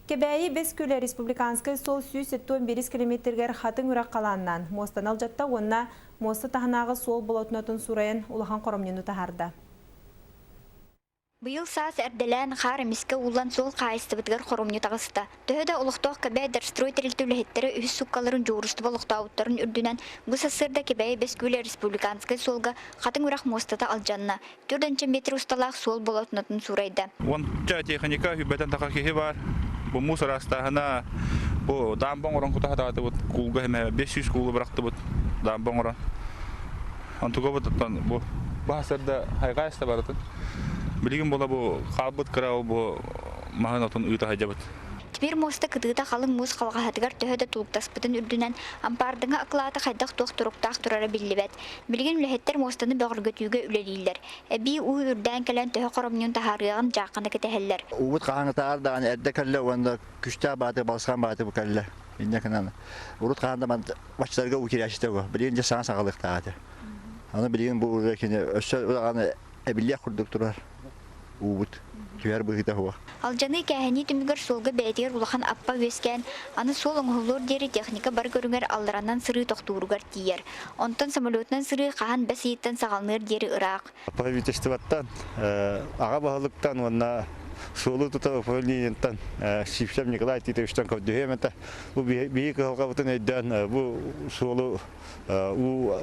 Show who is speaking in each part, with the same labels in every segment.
Speaker 1: Кэбээйи Бэс Күөлэ республиканскай суол 171 километригэр хатыҥ үрэх халааннаан, муостаны алдьатта уонна муоста таһынааҕы суол болотунатын суурайан улахан хоромньуну таһаарда.
Speaker 2: Быйыл саас эрдэлээн хаар эмискэ ууллан суол хаһаайыстыбатыгар хоромньу таҕыста. Төһө да олохтоох Кэбээйи Дорстрой тэрилтэ үлэһиттэрэ үһүс сууккаларын дьуһуурустуба олохтообуттарын үрдүнэн, бу сарсыарда Кэбээйи Бэс Күөлэ республиканскай суолга Хатыҥ Үрэх муостата алдьанна. Төрдөнчө метр усталаах суол болотунатын суурайда.
Speaker 3: Уонча техника хүбэтэн таха киһи бар. Бу муус ыраастааһына бу даамба оҥорон кута хатаатыбыт куулга эмэ 500 куулу бырахтыбыт даамба оҥорон. Онтуга бутуттан бу баһасарда хайҕаайста барытын. Билигин була бу хаалбыт кыра ол бу маһын отун ыыта сылдьабыт.
Speaker 2: Тимир муоста кытыыта халыҥ муус халҕаһатыгар төһө да тулуктаспытын үрдүнэн, ампаардыҥа акылаата хайдах-туох туруктаах турара биллибэт. Билигин үлэһиттэр муостаны бөҕөргөтүүгэ үлэлииллэр. Эбии уу үрдээн кэлэн төһө хоромньун таһаарыаҕын дьааххана кэтэһэллэр.
Speaker 4: Уубут хаһааҥҥытааҕар даҕаны эрдэ кэллэ уонна күстээх бааты балысхан бааты бу кэллэ. Инньэ гынан урут хаһан да баччаларга уу киирээччитэ буо. Билигин дьэ саҥа саҕалыахтаах этэ. Аны билигин бу уже кини өссө даҕаны эбиллиэх курдук турар уубут түһэр быһыыта суох.
Speaker 2: Алдьаныы кээһэнии түмүгэр суолга бэйэтигэр улахан аппа үөскээн, аны суол оҥоһуллуор диэри техника бары көрүҥэр алларанан сырыы тохтууругар тиийэр. Онтон самолетунан сырыы хаһан бэс ыйыттан саҕаланыар диэри ыраах.
Speaker 5: Правительствоттан, аҕа баһылыктан уонна суолу тутар управлениеттан Сивцев Николай Титовичтан көрдөһүөм этэ. Бу биһиги кыһалҕабытын өйдөөн бу суолу уу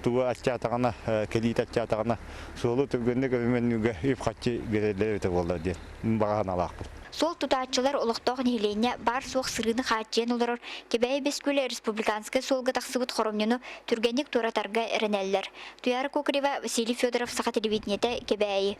Speaker 5: тугу аччаатаҕына, кэлиитэ аччаатаҕына суолу түргэнник өрөмүөннүүргэ үп-харчы биэрэллэр эбитэ буоллар диэн баҕа санаалаахпын.
Speaker 2: Суол тутааччылар олохтоох нэһилиэнньэ баар-суох сырыыны хааччыйан олорор Кэбээйи Бэс Күөлэ республиканскай суолга тахсыбыт хоромньуну түргэнник туоратарга эрэнэллэр. Туйаара Кокорева, Василий Федоров, Саха телевидениетэ, Кэбээйи.